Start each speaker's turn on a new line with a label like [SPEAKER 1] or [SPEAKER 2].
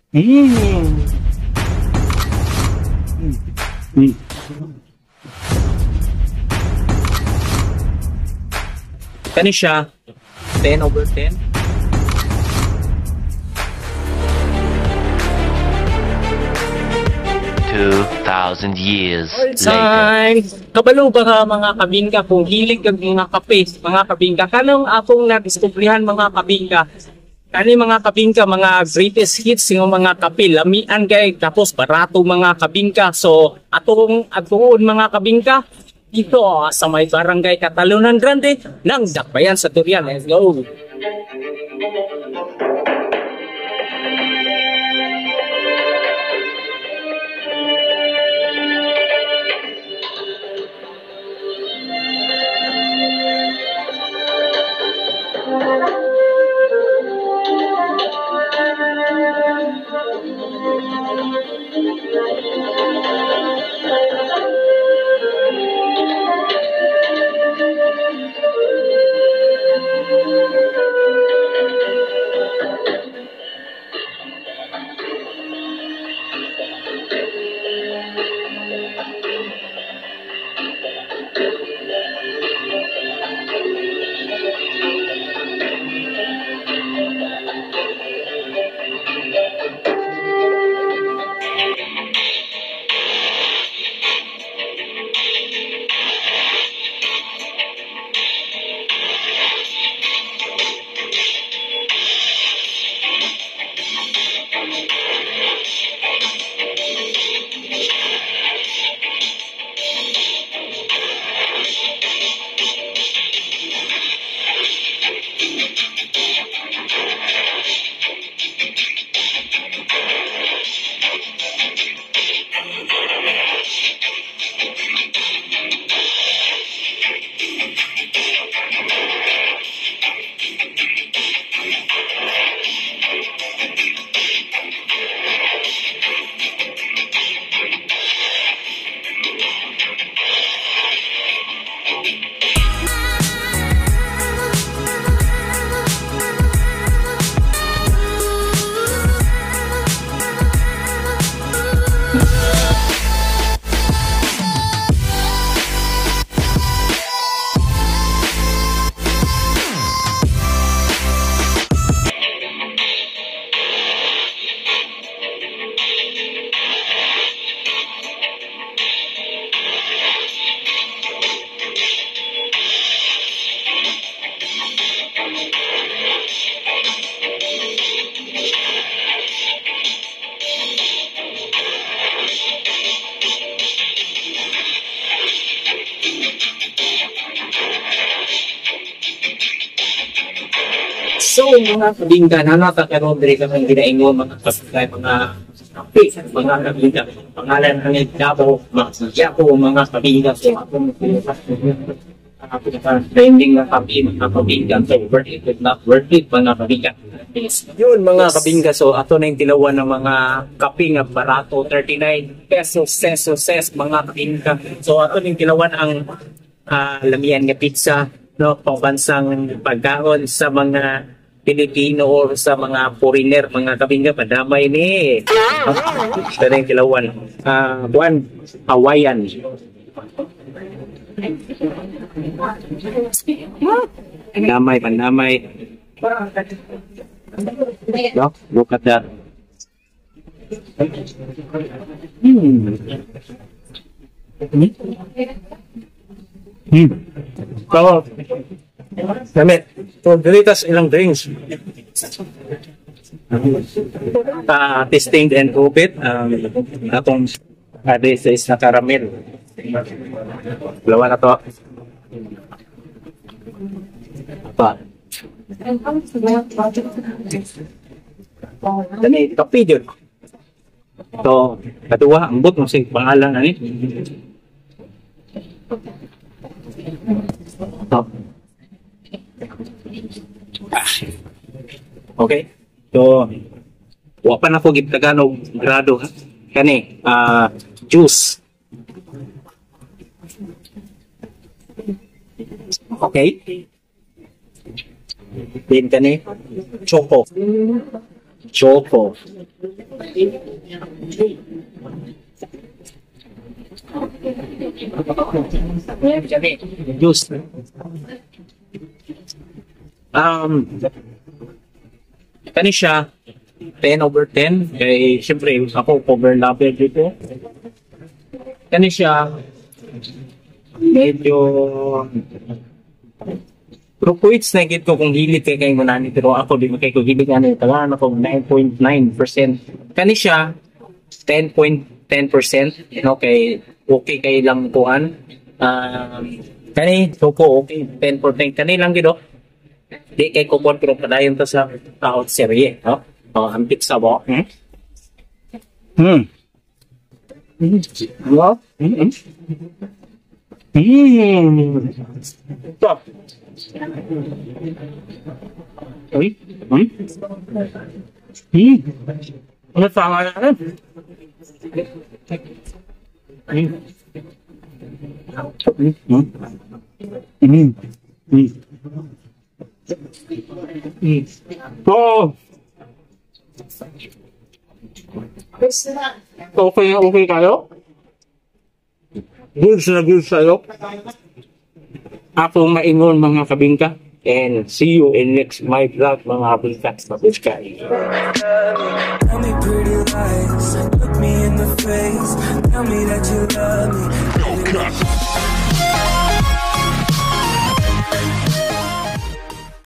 [SPEAKER 1] Kani siya 10 over 10.
[SPEAKER 2] 2,000 years later.
[SPEAKER 1] Time. Kabalo ba ka, mga kabingka, kung hilig kag mga kape, mga kabingka? Kanong akong nadiskubrihan, mga kabingka? Kani, mga kabingka, mga greatest hits ng mga kape, lamian kay tapos barato, mga kabingka. So atong atuon, mga kabingka, dito sa may Barangay Catalunan Grande ng Dakbayan sa Turian. Let's go. So mga kabingka, nanata karon diri kami ginaingon, mga kabingka, mga kape, mga kabingka. Pangalan ang Davao, mga Yako, mga kabingka. So akong trending na kape, mga kabingka. So worth it, if not worth it, mga kabingka. Yun, mga kabingka, so ato na yung tilawan ng mga kape nga barato, 39 pesos, pesos, ses, mga kabingka. So ato na yung tilawan ang lamian nga pizza, no, pambansang pagkaon sa mga Pilipino or sa mga foreigner, mga kabingka, padamay ni. Ito na yung tilawan. Buwan, Hawaiian. Pandamay, pandamay. No, look at that.
[SPEAKER 3] So, damit. So, dilitas ilang drinks.
[SPEAKER 1] Testing and prove it. Atong this is na caramel. Dalawa na to. Pa. Dani, kape yun. So, katuwa, ambot mo sing pangalan ani. So, okay. So, wa pa na ko gitagan og grado kani, juice. Okay. Then kani choco. Choco. Juice. Kani siya, 10 over 10. Kay, siyempre, ako, cover lover dito. Kani siya, medyo, pero quits na gid ko kung hilit kay mo nani, pero ako di mo kay ko hilit ano, tagaan ako 9.9%. Kani siya 10.10%, no, kay okay kay lang kuan. Kani choco okay 10%, kani lang gid oh. Di kay ko pero padayon ta sa out serye, no? Oh, ambit sa bo. Well, Stop. Uy, uy. Ano tama na rin? So, okay na okay kayo? Goods na goods sa'yo. Ako maingon, mga kabingka. And see you in next my vlog, mga kabingka. Babush kayo.
[SPEAKER 4] Tell me pretty lies, look me in the face. Tell me that you love me.